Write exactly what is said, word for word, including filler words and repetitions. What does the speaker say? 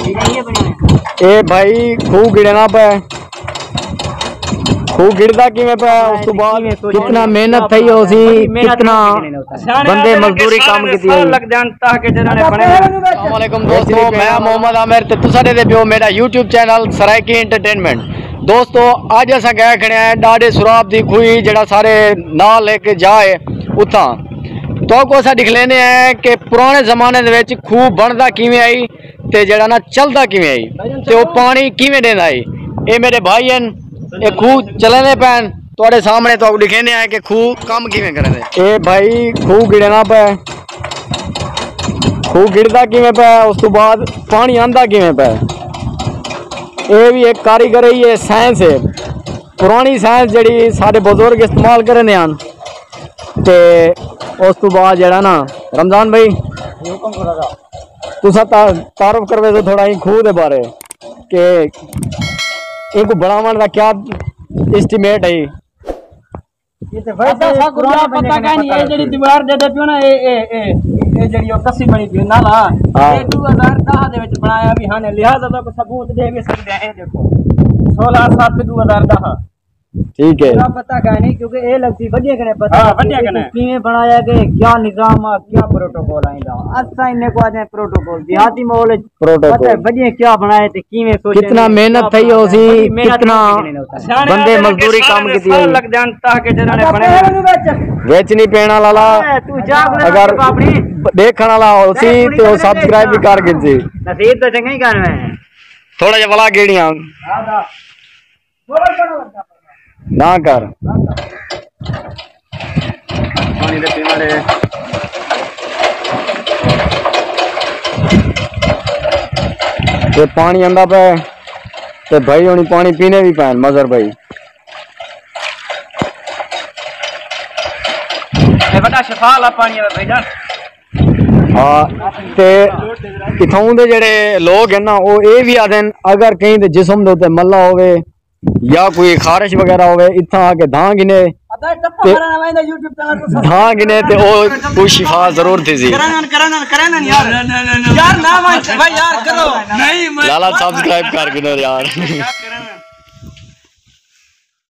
اے بھائی کھوہ گڑنا پے، کھوہ گڑدا کیویں پے، اس تو بعد کتنا محنت تھئی ہوسی، کتنا بندے مزدوری کم کیتی ہوئی۔ السلام علیکم دوستو، میں محمد عامر تے تساں ݙیہدے پیو میݙا یوٹیوب چینل سرائیکی انٹرٹینمنٹ۔ دوستو، اڄ اساں ڳئے کھڑے ہیں ݙاڈھے سراب دی کھوہی، جیڑھا سارے نال ہک جا ہے اتھاں۔ تہاکوں اساں ݙکھلیندے ہیں کہ پراݨے زمانے دے وچ کھوہ بݨدا کیویں ہئی تے جیڑھا نا چلدا کیویں ہئی تے او پاݨی کیویں ݙیندا ہئی۔ اے میݙے بھائی ہن، اے کھوہ چلیندے پئے ہن، تہاݙے سامݨے تہاکوں ݙکھیندے ہیں کہ کھوہ کم کیویں کریندے۔ اے بھائی کھوہ گڑنا پئے، کھوہ گڑدا کیویں پئے، اس تو بعد پاݨی آندا کیویں پئے۔ اے وی ہک کاریگری ہے، سائنس ہے، پراݨی سائنس جیڑھی ساݙے بزرگ استعمال کریندے ہن۔ تے اس تو بعد جیڑھا نا رمضان بھائی، تساں تا-، تعارف کرویسو تھوڑا ایں کھوہ دے بارے کہ اینکوں بݨاوݨ دا کیا ایسٹیمیٹ ہے؟ اے تے ویسے اساں ساکوں پراݨے کیا بندے پتہ کنے کائنی، پتہ اے جیڑھی لڳسی۔ دیوار ݙیہدے پیو نا، اے، اے، اے، اے جیڑھی او کسی بݨی پئی نالا، ہاں۔ اے ݙو ہزار ݙاہ دے وچ بݨایا وی ہن، لہذا تہاکوں ثبوت ݙے وی سڳدے ہیں۔ اے ݙیکھو، سولہ ست ݙو ہزار ݙاہ۔ ٹھیک ہے۔ پورا پتہ کائنی، کیونکہ اے لڳسی وݙیاں کنے پتہ ہاں، لڳسی وݙیاں کہ کنے۔ کیویں بݨایا ڳئے، کیا نظام آ، کیا پروٹوکول آئیندا۔ اساں انہیں کوں آہدے ہیں پروٹوکول، دیہاتی ماحول وچ پروٹوکول۔ پتہ ہے وݙیاں کیا بݨائے تے کیویں سوچے کتنا نے، محنت کیا تھئی بݨائے۔ ہوسی، بڑی محنت کتنا کیتی نے اتھاں۔ سیاݨے بندے آہدے نے کہ مزدوری سال کم دے کیتی سال ہوئی۔ لڳ ڄاݨ تاں کہ جیڑھا نے بݨے۔ ویچ نہیں پیݨ والا۔ اے، توں جاگ لڳا اگر اپݨی۔ ݙیکھݨ والا ہوسی تے او سبسکرائب وی کر گھنسی۔ نصیب تاں چنڳا ہی کر میں۔ تھوڑا جیہا ولا گیڑیاں۔ نہ کر۔ پاݨی دے پیوݨ دے۔ تے پاݨی آندا پئے۔ تے بھائی ہݨی پاݨی پیندے وی پئن، مظہر بھائی۔ اے وݙا شفا والا پاݨی ہے بھائی جان۔ ہاں، تے اتھاؤں دے جیڑھے لوگ ہیں نا، او اے وی آہدن اگر کہیں دے جسم دے اتے ملا ہووے یا کوئی خارش وغیرہ ہووے، اتھاں آ کے دھاں گھنے تے دھاں گھنے تے او کوئی شفا ضرور تھیسی۔ کرن، کرن، کرن یار۔ یار نہ ونڄ، بھائی یار کرو۔ لالا سبسکرائب کر گھنو یار۔